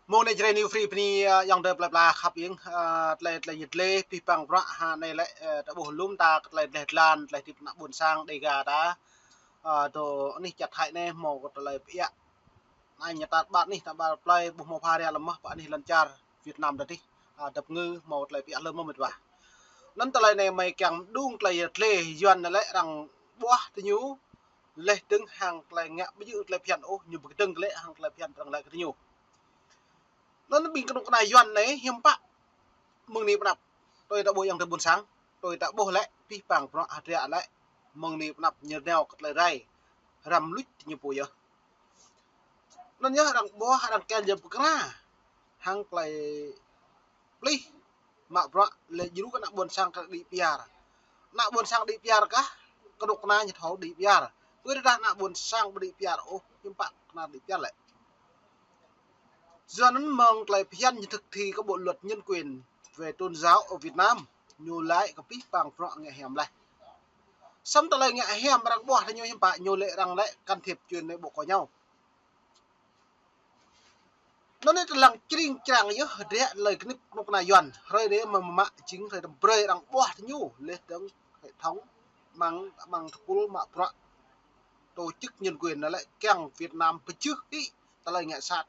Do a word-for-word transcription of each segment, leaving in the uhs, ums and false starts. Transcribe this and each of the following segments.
Mơ̆ng anai Jrai New Free bơni, ơ, ayŏng adơi plơi pla khăp ing, ơ, tơlơi, tơlơi yơh tơlơi, pih pang bruă ha anai lĕ, ơ, ta ƀuh lŏm ta kơ tơlơi dleh dlan, tơlơi hơdip ană ƀôn sang Dega ta, ơ, dŏ anih čar Thái anai hmâo kơ tơlơi pơiă. Anai ñu ta ƀar anih, ta ƀar plơi, ƀuh hmâo pha ria lơmah, pơ anih lŏn čar Việt Nam ta dih, ơ, dăp ngư hmâo tơlơi pơiă lơ̆m mơ̆ met wa. Anŭn tơlơi anai mơi kiăng mơđung tơlơi yơh tơlơi Yuan anai lĕ arăng ƀuah tơ ñu, laih dơ̆ng hăng tơlơi ngă ƀu djơ̆ tơlơi phiăn ôh, ñu ƀu kơdơ̆ng lĕ hăng tơlơi phiăn arăng laĭ kơ tơ ñu. Anŭn ƀing kơnuk kơna Yuan anai hiư̆m pă mơ̆ng anai pơ anăp. Tui ta ƀuh ayŏng adơi ƀôn sang, tui ta ƀuh lĕ, pih pang bruă hơdră lĕ, mơ̆ng anai pơ anăp ñu nao kơ tơlơi rai, răm luč tơ ñu pô yơh. Anŭn yơh arăng ƀuah, arăng kiăng jăm pơkra hăng tơlơi plih mă bruă lĕ djru kơ ană ƀôn sang kơ đĭ piar. Ană ƀôn sang đĭ piar kah, kơnuk kơna ñu thâo đĭ piar. Pơ tơdah ană ƀôn sang ƀu đĭ piar ôh, hiư̆m pă kơna đĭ piar lĕ. Yua anŭn mơ̆ng tơlơi phiăn ñu thực thi kơ bộ luật nhân quyền về tôn giáo ở Việt Nam, ñu laĭ kơ pih pang bruă ngă hiam laih. Samơ̆ tơlơi ngă hiam arăng ƀuah tơ ñu hiư̆m pă, ñu lĕ arăng lĕ can thiệp chuyện nội bộ của nhau. Anŭn anai tơlăng čring črang yơh hơdră tơlơi kơnip kơnuk kơna Yuan. Hrơi anai mơ̆ mă jing hrơi tơm brơi arăng ƀuah tơ ñu, laih dơ̆ng hệ thống amăng, amăng tơpul mă bruă tổ chức nhân quyền anai lĕ kiăng Việt Nam pơjưh hĭ tơlơi ngă sat.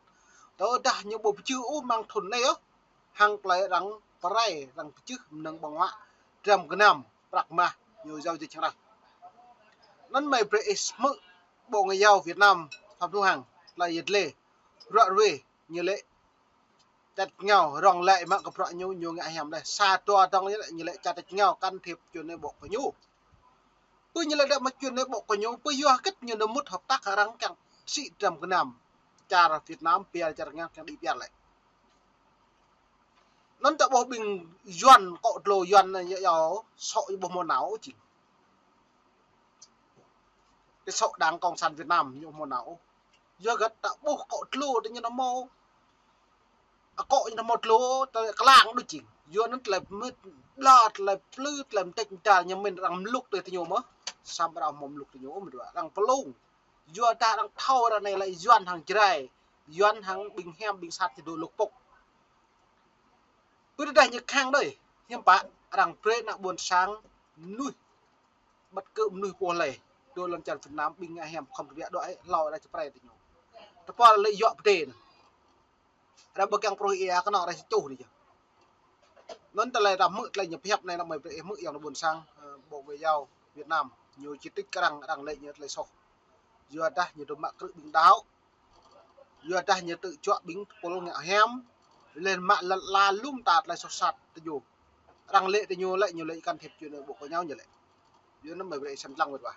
Tơdah ñu ƀu pơjưh ôh amăng thŭn anai yơh, hăng tơlơi arăng pơrai, arăng pơjưh mơnơ̆ng ƀơ̆ng huă, dram gơnam, prăk mah, ñu giao dịch hăng arăng. Anŭn mơi brơi ih hmư̆ Bộ Ngoại giao Việt Nam Phạm Thu Hằng, tơlơi yơh tơlơi, ră ruai, ñu lĕ čăt ngao, rŏng lĕ mă kơ bruă ñu, ñu ngă hiam laih. Sa dua dơ̆ng ñu lĕ, ñu lĕ čăt ngao can thiệp chuyện nội bộ của ñu. Pơ ñu lĕ đa mă chuyện nội bộ của ñu, pơ yua hơget ñu nao mŭt hợp tác hăng arăng kiăng sĭ dram gơnam. Čar Việt Nam, piar čar ngă kiăng đĭ piar lĕ. Anŭn ta ƀuh ƀing Yuan, kŏ dlô Yuan anai yơh, sŏ yơh ƀu hmâo nao ôh jing. Kơ sŏ Đảng Cộng sản Việt Nam ñu hmâo nao ôh. Yua hơget ta ƀuh kŏ dlô tơ ñu nao hmâo. Akŏ ñu nao hmâo dlô, tơlơi klang đôč jing. Yua anŭn tơlơi mơ̆t, bla tơlơi plư, tơlơi mơtĕk mơdal ñu mĭn arăng mluk tơ ñu mơ̆. Samơ̆ arăng hmâo mluk tơ ñu, ơ met wa, arăng pơlung. Yua dah arăng thâo ră anai lĕ Yuan hăng Jrai, Yuan hăng ƀing hiam ƀing sat ñu dŏ lŭk pŭk. Pơ tơdah ñu khăng đơi, hiư̆m pă, arăng brơi ană ƀôn sang mơnuih, bất cứ mơnuih pô hlơi, dŏ lŏn čar Việt Nam ƀing ngă hiam khŏm tơbiă dŏ ai, hlâo arăng či pơrai tơ ñu. Tơpul lĕ yua pơdê anŭn. Arăng ƀu kiăng pruh ia kơnơ̆ng arăng či čuh anai yơh. Anŭn tơlơi ta hmư̆ tơlơi ñu pơhiăp anai, anŭn mơi brơi ih hmư̆ ayŏng adơi ƀôn sang, ơ, Bộ Ngoại giao Việt Nam, ñu chỉ trích kơ arăng, arăng lĕ ñu tơlơi soh. Yua dah ñu tŭ mă krư̆ ƀing đaŏ. Yua dah ñu tŭ juă ƀing tơpul ngă hiam, laih mă lăt la lŏm ta tơlơi soh sat tơ ñu. Arăng lĕ tơ ñu lĕ, ñu lĕ can thiệp chuyện nội bộ của nhau ñu lĕ. Yua anŭn mơi brơi ih sem lăng wơ̆t wa.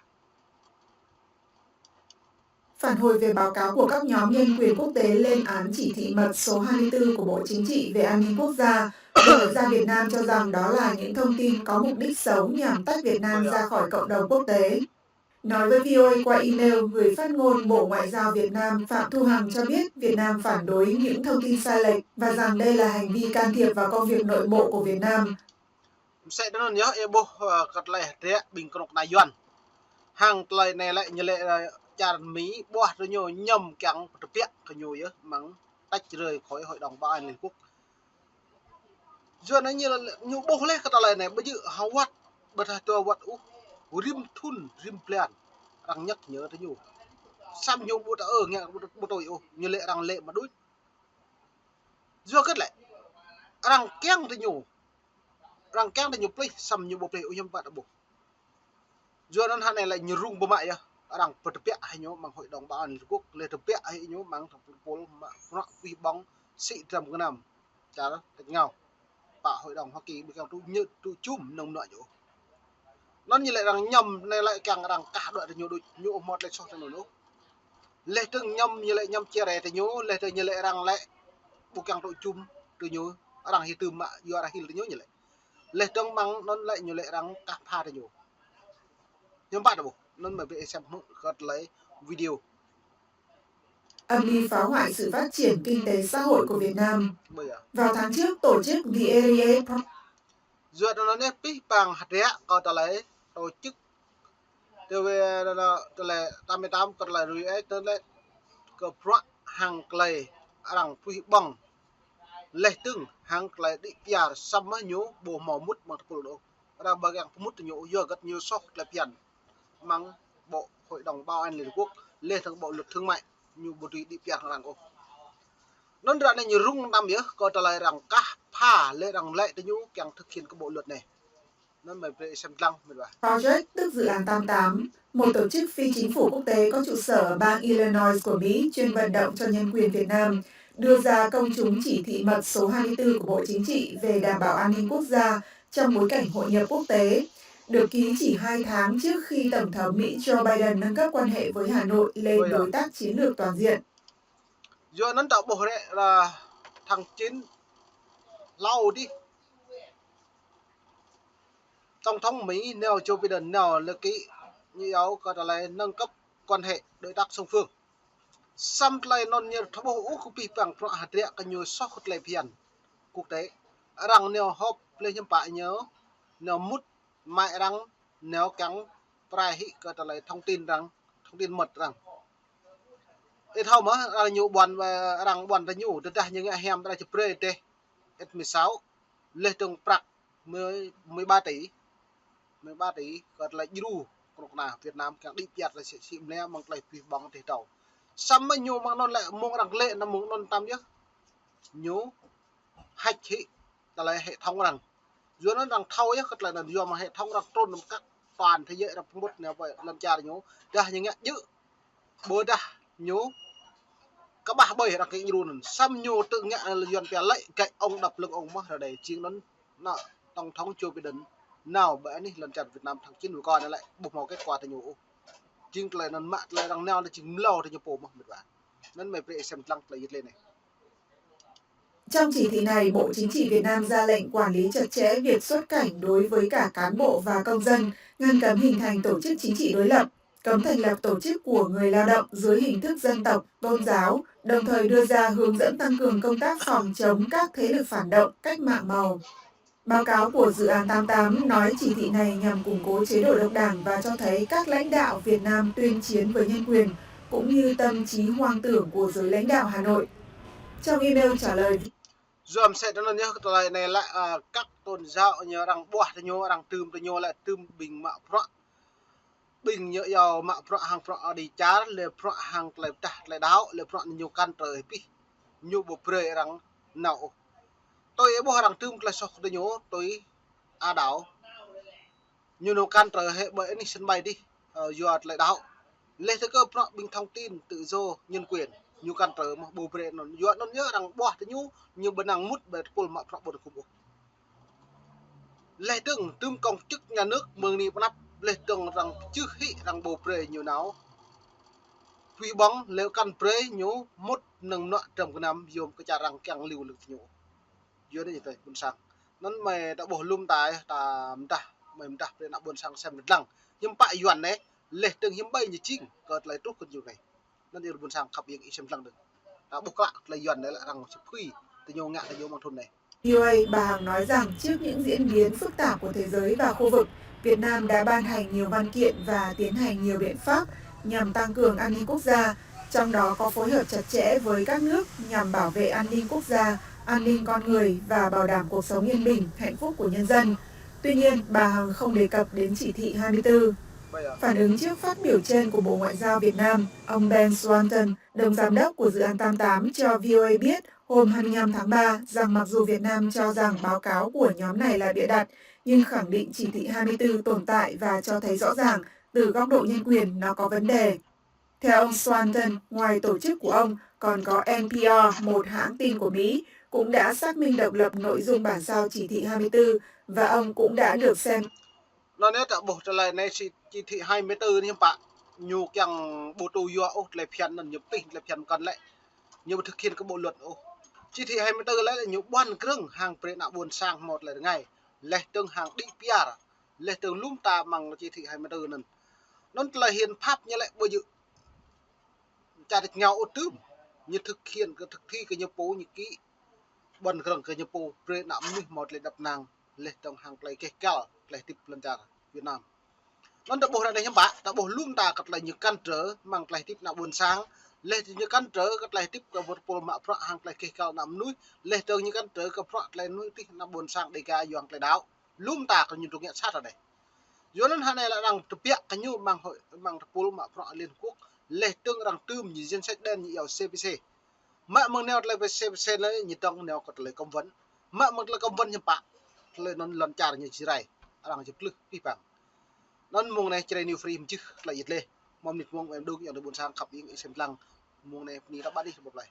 Phản hồi về báo cáo của các nhóm nhân quyền quốc tế lên án chỉ thị mật số hai mươi tư của Bộ Chính trị về an ninh quốc gia, Bộ Ngoại giao Việt Nam cho rằng đó là những thông tin có mục đích xấu nhằm tách Việt Nam ra khỏi cộng đồng quốc tế. Nói với V O A qua email, người phát ngôn Bộ Ngoại giao Việt Nam Phạm Thu Hằng cho biết Việt Nam phản đối những thông tin sai lệch và rằng đây là hành vi can thiệp vào công việc nội bộ của Việt Nam. Mơsĕ tơ anŭn yơh, ih ƀuh, ơ, kơ tơlơi hơdră ƀing kơnuk kơna Yuan. Hăng tơlơi anai lĕ ñu lĕ, ơ, čar Mi ƀuah tơ ñu ñăm kiăng pơtơbiă kơ ñu yơh, amăng tách rời khỏi Hội đồng Bảo an Liên Hợp Quốc. Yua anŭn ñu lĕ, ñu ƀuh laih kơ tơlơi anai, ƀu djơ̆ ha wơ̆t, ƀu tah dua wơ̆t ôh, rĭm thŭn, rĭm blan, arăng nhắc nhở tơ ñu. Samơ̆ ñu ƀu tơ ơ, ngă ƀu, ƀu tui ôh, ñu lĕ arăng lĕ mă đôč. Yua hơget lĕ, arăng kiăng tơ ñu, arăng kiăng tơ ñu plih, samơ̆ ñu ƀu plih ôh, hiư̆m pă ta ƀuh. Yua anŭn hă anai lĕ ñu rŭng pơmă yơh, arăng pơtơbiă hĭ ñu amăng Hội đồng Bảo an Liên Hợp Quốc, laih tơbiă hĭ ñu amăng tơpul mă bruă pih ƀơ̆ng sĭ dram gơnam, čar tĕt ngao. Pă Hội đồng Hoa Kỳ ƀu kiăng tŭ ñu tŭ čum mơnơ̆ng mơnuă ñu. Anŭn ñu lĕ arăng ñăm anai lĕ kiăng arăng kah đuaĭ tơ ñu đôč, ñu ƀu hmâo tơlơi soh tơ anŭn ôh. Laih dơ̆ng ñăm ñu lĕ ñăm chia rẽ tơ ñu, laih dơ̆ng ñu lĕ arăng lĕ ƀu kiăng tŭ čum tơ ñu, arăng hil tơm mă, yua arăng hil tơ ñu ñu lĕ. Laih dơ̆ng amăng anŭn lĕ ñu lĕ arăng kah pha tơ ñu. Hiư̆m pă ta ƀuh, anŭn mơi brơi ih sem hmư̆ kơ tơlơi video. Âm mưu phá hoại sự phát triển kinh tế xã hội của Việt Nam. Ƀơi yơh. Vào tháng trước, tổ chức The Elliott Pro- Yua anŭn anai pih pang hơdră kơ tơlơi tổ chức, tơlơi, tơlơi, tơlơi tam tam kơ tơlơi rui ai, tơlơi kơ bruă hăng tơlơi arăng pih ƀơ̆ng Laih dơ̆ng hăng tơlơi đĭ piar samơ̆ ñu ƀu hmâo mŭt amăng tơpul ôh. Arăng ƀu kiăng pơmŭt ñu yua hơget? Ñu soh tơlơi phiăn amăng Bộ Hội đồng Bảo an Liên Hợp Quốc, laih dơ̆ng bộ luật thương mại, ñu ƀu dưi đĭ piar hăng arăng ôh. Anŭn ră anai ñu rŭng răng yơh, kơ tơlơi arăng kah pha, laih arăng lĕ tơ ñu kiăng thực hiện kơ bộ luật anai. Anŭn mơi brơi sem lăng mĕt wa. Project, tức Dự án tám tám, một tổ chức phi chính phủ quốc tế có trụ sở ở bang Illinois của Mỹ chuyên vận động cho nhân quyền Việt Nam, đưa ra công chúng chỉ thị mật số hai mươi tư của Bộ Chính trị về đảm bảo an ninh quốc gia trong bối cảnh hội nhập quốc tế, được ký chỉ hai tháng trước khi Tổng thống Mỹ Joe Biden nâng cấp quan hệ với Hà Nội lên đối tác chiến lược toàn diện. Yua anŭn ta ƀuh rĕ, là tháng chín hlâo adih, Tổng thống Mỹ nao, Joe Biden nao lĕ ký ñu iâu kơ tơlơi nâng cấp quan hệ đối tác song phương. Samơ̆ tơlơi anŭn ñu ƀu ƀuh ôh kơ pih păng prăk hơdră kơ ñu soh tơlơi phiăn quốc tế. Arăng nao họp laih hiư̆m pă ñu nao mŭt mai arăng nao kiăng prai hĭ kơ tơlơi thông tin arăng, thông tin mật arăng. Ih thâo mơ̆, arăng ñu ƀuăn, arăng ƀuăn tơ ñu, tơdah ñu ngă hiam tơdah či brơi tĕh, ih mĭn sao, laih dơ̆ng prăk mười, mười ba tỷ, mười ba tỷ kơ tơlơi djru kơnuk kơna Việt Nam kiăng đĭ piar tơlơi sĭ, sĭ mơnia amăng tơlơi pih ƀong tĕh tâo. Samơ̆ ñu amăng anŭn lĕ mơ̆ng arăng lĕ anăm mơ̆ng anŭn tam yơh. Ñu hack hĭ tơlơi hệ thống arăng. Yua anŭn arăng thâo yơh kơ tơlơi anŭn yua mơ̆ng hệ thống arăng trŭn năm kăk toàn thế giới arăng pơmŭt nao pơ lŏn čar ñu. Dah ñu ngă djơ̆. Ƀôdah ñu kơƀah ƀơi arăng kơ djru anŭn. Samơ̆ ñu tŭ ngă anŭn Yuan pia lĕ gậy ông đập lưng ông mơ̆ ră anai. Jing anŭn nă Tổng thống Joe Biden nao ƀơi anih lŏn čar Việt Nam tháng chín vừa qua anai lĕ ƀu hmâo kết quả tơ ñu ôh. Jing tơlơi anŭn mă tơlơi arăng nao anŭn jing mlâo tơ ñu pô mơ̆ mĕt wa. Anŭn mơi brơi sem lăng tơlơi yit lĕ anai. Trong chỉ thị này, Bộ Chính trị Việt Nam ra lệnh quản lý chặt chẽ việc xuất cảnh đối với cả cán bộ và công dân, ngăn cấm hình thành tổ chức chính trị đối lập, cấm thành lập tổ chức của người lao động dưới hình thức dân tộc, tôn giáo, đồng thời đưa ra hướng dẫn tăng cường công tác phòng chống các thế lực phản động cách mạng màu. Báo cáo của Dự án tám tám nói chỉ thị này nhằm củng cố chế độ độc đảng và cho thấy các lãnh đạo Việt Nam tuyên chiến với nhân quyền, cũng như tâm trí hoang tưởng của giới lãnh đạo Hà Nội. Trong email trả lời, yua mơsĕ tơ anŭn yơh kơ tơlơi anai lĕ, ơ, các tôn giáo ñu arăng ƀuah tơ ñu, arăng tưm tơ ñu lĕ tưm ƀing mă prăk. Ƀing ñu iâu mă prăk hăng prăk adih čar, lĕ prăk hăng tơlơi pơdah tơlơi đaŏ, lĕ prăk ñu kăn tơ hĭ pih. Ñu ƀu brơi arăng nao ôh. Tui ih ƀuh arăng tưm tơlơi soh tơ ñu, tui a đaŏ. Ñu nao kăn tơ hĭ ƀơi anih sân bay adih, ơ, yua tơlơi đaŏ. Laih tơ kơ prăk ƀing thông tin tự do nhân quyền, ñu kăn tơ mơ̆ ƀu brơi anŭn. Yua anŭn yơh arăng ƀuah tơ ñu, ñu ƀu năng mŭt ƀơi tơpul mă prăk ƀôn khum ôh. Laih dơ̆ng tơm công chức nhà nước mơ̆ng anai pơ anăp, laih dơ̆ng arăng čưh hĭ arăng ƀu brơi ñu nao. Pih ƀong lĕ kăn brơi ñu mŭt nao mơnuă trăm gơnam yôm kơ čar arăng kiăng liu lưng tơ ñu. Yua anai tơ ƀôn sang. Anŭn mơi ta ƀuh lŏm ta, ta mơdah, mơi mơdah brơi ană ƀôn sang sem lăng. Hiư̆m pă Yuan anai, laih dơ̆ng hiư̆m ƀai ñu jing kơ tơlơi truh kơ ñu anai. Anŭn yơh ƀôn sang khăp ƀing ih sem lăng dơ̆ng. Ta ƀuh klă tơlơi Yuan anai lĕ arăng sĭ phui, tơ ñu ngă tơ ñu amăng thŭn anai. U A, bà Hằng nói rằng trước những diễn biến phức tạp của thế giới và khu vực, Việt Nam đã ban hành nhiều văn kiện và tiến hành nhiều biện pháp nhằm tăng cường an ninh quốc gia, trong đó có phối hợp chặt chẽ với các nước nhằm bảo vệ an ninh quốc gia, an ninh con người và bảo đảm cuộc sống yên bình, hạnh phúc của nhân dân. Tuy nhiên, bà Hằng không đề cập đến chỉ thị hai mươi tư. Phản ứng trước phát biểu trên của Bộ Ngoại giao Việt Nam, ông Ben Swanton, đồng giám đốc của Dự án tám tám, cho V O A biết hôm hai mươi lăm tháng ba rằng mặc dù Việt Nam cho rằng báo cáo của nhóm này là bịa đặt, nhưng khẳng định chỉ thị hai mươi tư tồn tại và cho thấy rõ ràng từ góc độ nhân quyền nó có vấn đề. Theo ông Swanton, ngoài tổ chức của ông, còn có N P R, một hãng tin của Mỹ, cũng đã xác minh độc lập nội dung bản sao chỉ thị hai mươi tư và ông cũng đã được xem. Anŭn yơh ta ƀuh tơlơi anai chỉ, chỉ thị hai mươi tư anai hiư̆m pă ñu kiăng ƀu tŭ yua ôh tơlơi phiăn anŭn ñu pơtih tơlơi phiăn kăn lĕ. Ñu ƀu thực hiện kơ bộ luật ôh. Chỉ thị hai mươi tư lĕ ñu ƀuăn krơ̆ng hăng brơi ană ƀôn sang hmâo tơlơi rơngai. Laih dơ̆ng hăng đĭ piar. Laih dơ̆ng lŏm ta amăng chỉ thị hai mươi tư anŭn. Anŭn tơlơi hiến pháp ñu lĕ ƀu djơ̆. Čar tơ̆ ngao ôh tơm. Ñu thực hiện kơ thực thi kơ ñu pô ñu ký. Ƀuăn krơ̆ng kơ ñu pô brơi ană mơnuih hmâo tơlơi đăp năng. Laih dơ̆ng hăng tơlơi keh kal, tơlơi hơdip lŏn čar Việt Nam. Anŭn ta ƀuh ră anai hiư̆m pă, ta ƀuh lŏm ta kơ tơlơi ñu kăn tơ̆ mơ̆ng tơlơi hơdip ană ƀôn sang, laih ñu kăn tơ̆ kơ tơlơi hơdip kơ wơ̆t pôl mă bruă hăng tơlơi keh kăl ană mơnuih, laih dơ̆ng ñu kăn tơ̆ kơ bruă tơlơi nuih tih ană ƀôn sang Dêga yua tơlơi đaŏ. Lŏm ta kơ ñu dŏ ngă sat ră anai. Yua anŭn hă anai lĕ arăng tơbiă kơ ñu mơ̆ng hội, mơ̆ng tơpul mă bruă Liên Hợp Quốc, laih dơ̆ng arăng tơm ñu danh sách đen ñu iâu C P C. Mă mơ̆ng nao tơlơi C P C anai ñu dŏng nao kơ tơlơi cấm vận. Mă mơ̆ng tơlơi cấm vận hiư̆m pă, tơlơi anŭn lŏn čar ñu či rai, arăng či plư pih păng. Anŭn mông anai Jrai New Free mơčih tơlơi yit leh. Mơ̆ng mơnit mông em đung yang tơ ƀôn sang khăp ing ih sem lăng. Mông anai bơni ră anai ih ƀuh plơi.